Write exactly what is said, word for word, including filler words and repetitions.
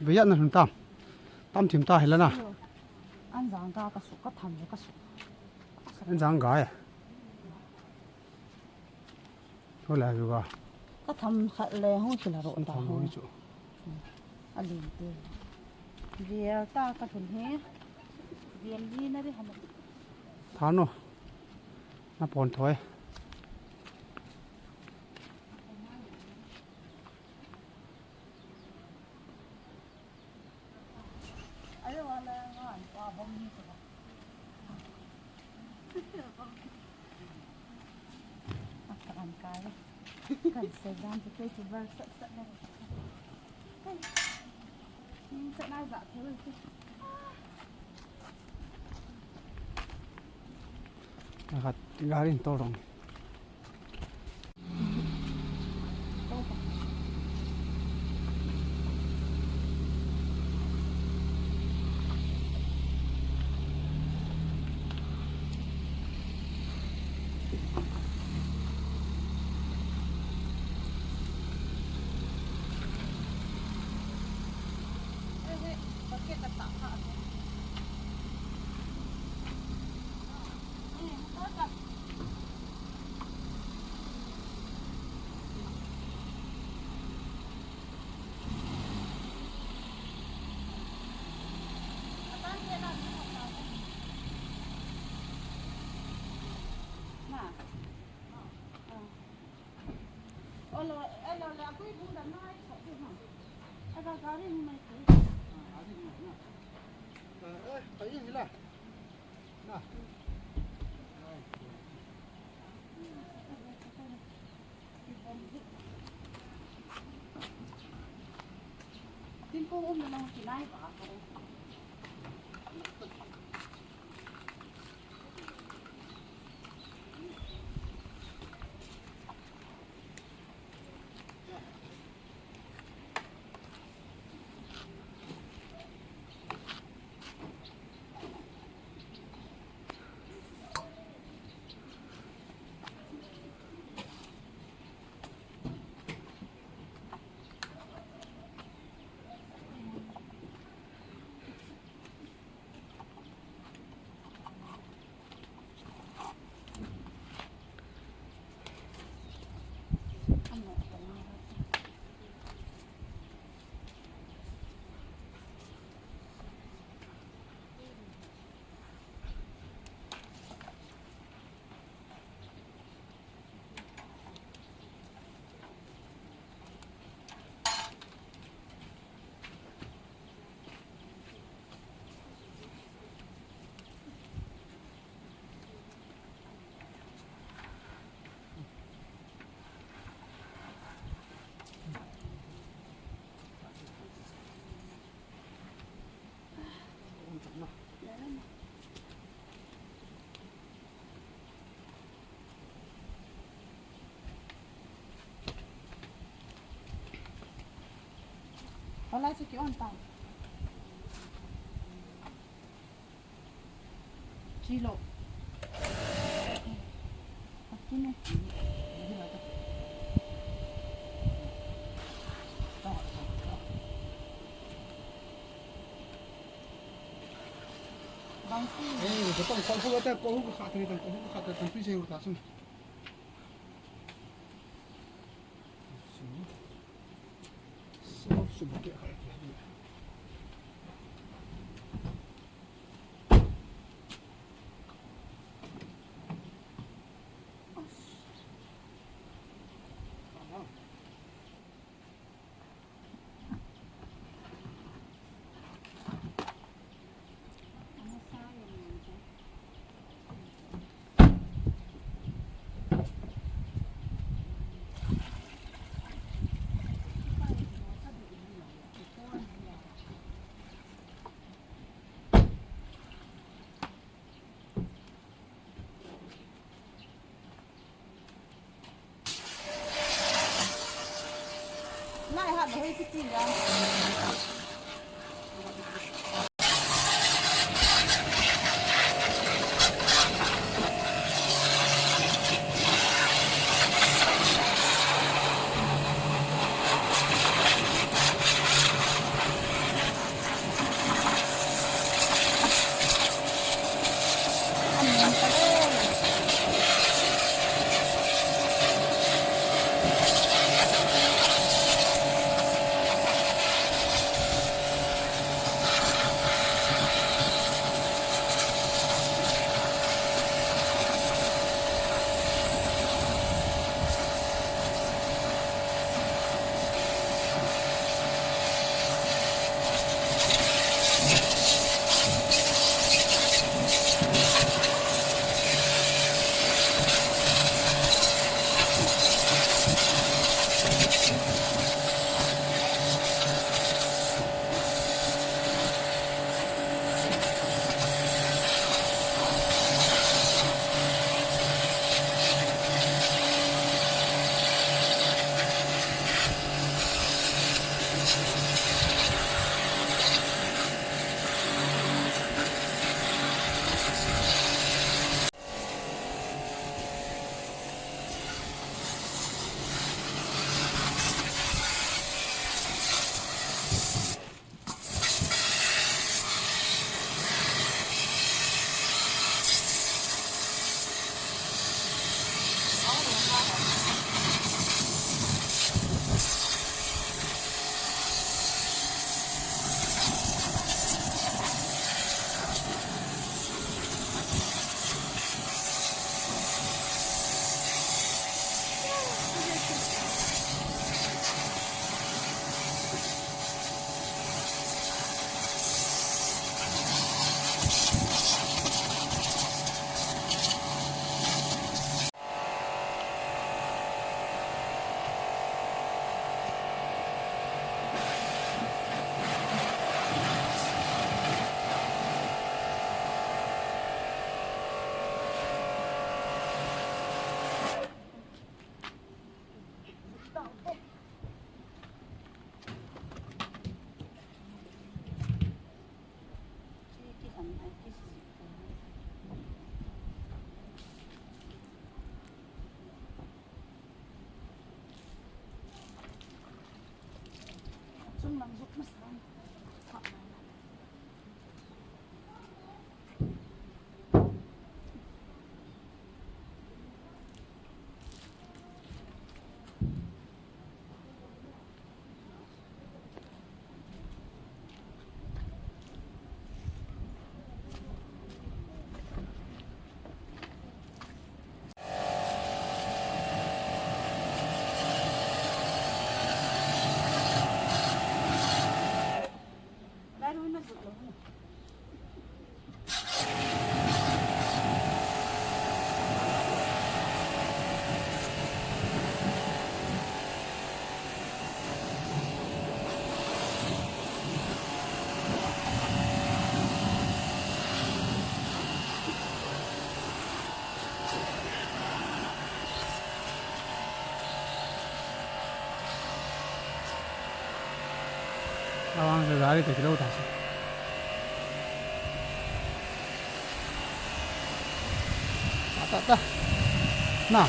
Beiya na lhun tam. Tam thim ta hi la na. An jang ga ka su, ka tham le ka su. An jang ga e. Ho la ju ga. Ka tham khat le hung chi la ro ta ho. Tham ho chu. A lim te. Vial ta ka thun he. Vial ni na ri ham. Tha no. Na pon thoi. Khat gari in tol rong. Tingkung um na nang kinai pa ako. Hola, chicken on ta. Chilo. Akin eh. Bangsi. Eh, betul, kalau aku kata, kau aku kata, kau aku kata, tapi saya urut asam. Sini. Sebab sebab dia kalau dia. Awang ke gari te kilo ta se. Ata ta. Na.